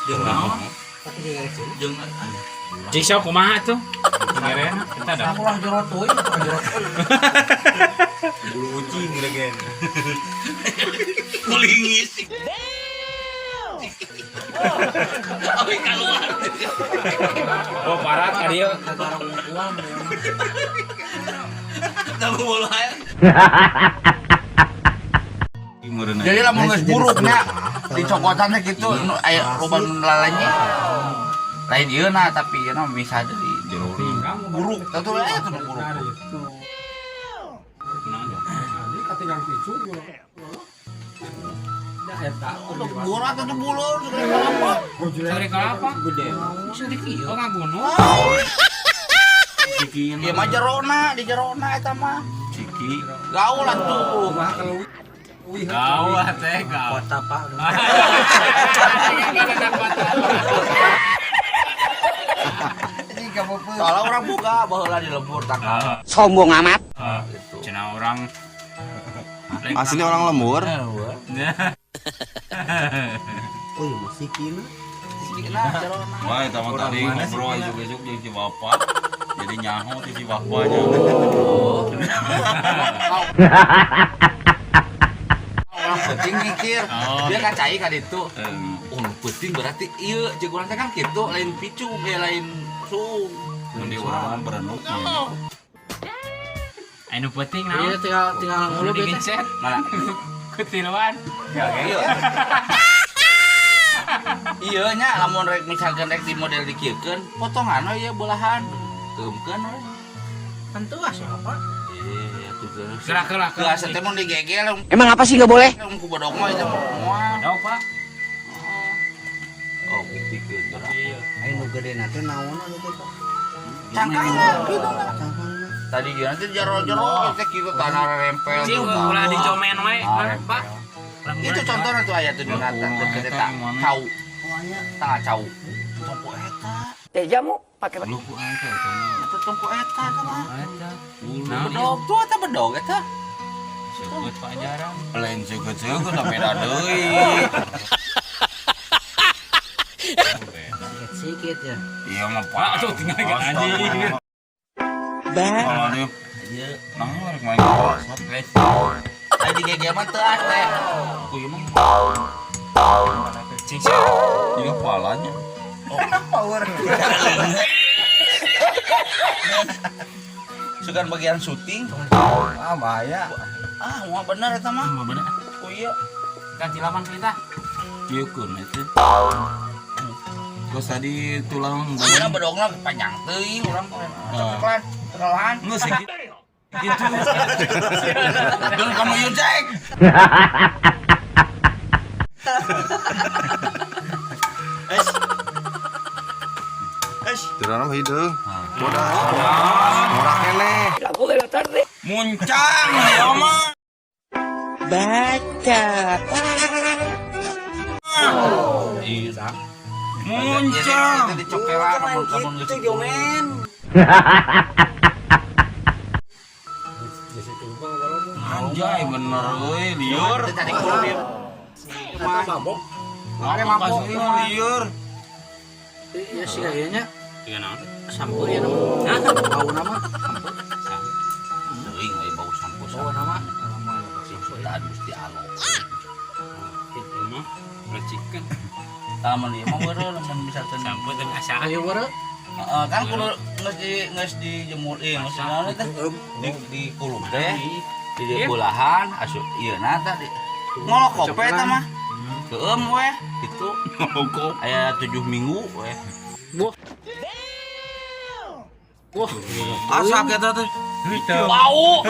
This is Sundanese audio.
Jeung naon? Jeung Cik sok kumaha tuh? Ngerena kita dah. ulah jero teuing, jero. Bulu kucing regen. Kulingis. Awi keluar. Oh, parat ka dieu. Tahu mulai. Meureun. Jadi lamun geus buruknya dicokotannya gitu nu aya loba nu lalanya. Lain ieu na tapi ieu na bisa deui jero. Buruk. Tah tuh aya tuh nu buruk. Buruk atuh tuh bulu segede kalapa. Sore kalapa? Gede. Sore kieu ngagunung. Ciki. Ieu mah jerona, di jerona eta mah. Ciki. Gaul atuh. Gaul teh gaul. Kota Pak. Soalnya orang buka baheula di lembur tangkal. Sombong amat. Gitu. Cenah orang Asli orang lembur. Oh iya masih kina. Sikina jerona. Wah, eta mah tadi ngobrol isuk-isuk jeung si bapak. Jadi nyaho ti si bapaknya. Orang penting mikir. Oh. Dia kan cai ka ditu. Eh, Oh, nu penting berarti ieu jeung urang teh kan kitu lain picung eh lain sung. mun di urang mah berenuk. Anu penting Iya naon? tinggal tinggal ngulub ya teh. Digencet. Mana? Kutiluan. Iya. Iya nya lamun rek misalkan rek di model dikieukeun, potongan we ieu belahan. Keumkeun we. Tentu ah siapa? Iya, tuh terus. Gerak gerak. Geus teh mun digegel Emang apa sih nggak boleh? ku bodong mah itu moal. Tahu, Pak. Oh, buktikeun gerak. Iya. Ayo nu gede nate naon anu teh Pak? Cangkangna kitu na. Cangkangna. Tadi dia nanti jero-jero teh kitu tanah rempel. Cing tuh, ulah tah. dicomen we, Ah, Pak. Itu contohnya tuh aya tuh di nata deket eta cau. Oh aya. Tah cau. Tongko eta. Jamu pakai Lu ku aing teh eta mah. Eta tongko eta eta mah. Eta. Bedog tuh eta bedog eta. Sebut Pak jarang. Lain seukeut-seukeut da beda deui. Sedikit ya. Iya mah Pak, Pak. tuh tinggal ke anjing. Kalau dia Iya. nah rek main WhatsApp. Tadi di GG mah teu ah teh. Ku ieu mah Cing siapa? jiga palanya. Power. Sugan bagian syuting. Ah, bahaya. Ah, wah bener eta mah. Mah bener. Oh iya. Ganti lapan kita. Ieu keun eta. Terus tadi tulang Bener bedogna panjang teuing urang mah. Ceklan, kenalan. Enggak sih gitu. Gitu. Geun kamu ieu cek. Jerona mah hideung. Bodas. Murah keneh. Muncang ya mah. Baca. Iya. Muncang. Itu dicokelan lamun lamun geus diomen. Anjay bener euy liur. Itu tadi kudu dia. Mabok. Mare mabok. Liur. Iya sih kayaknya. Tiga naon? Sampeu ya nama. Hah? Bau nama. Teuing euy bau sampo. Bau nama. Ciptaan Gusti Allah. Itu mah racikan. Tah mun ieu mah weureu lamun misalkan Sampo dan asak. Ayo weureu. Heeh, kan kudu geus dijemur ieu geus naon teh di kulub teh di Iya. belahan asup ieu na tah di ngolokop we eta mah. Keueum we gitu. Ngolokop. Aya 7 minggu we. Wah. Wah. Asak eta teh. Bau.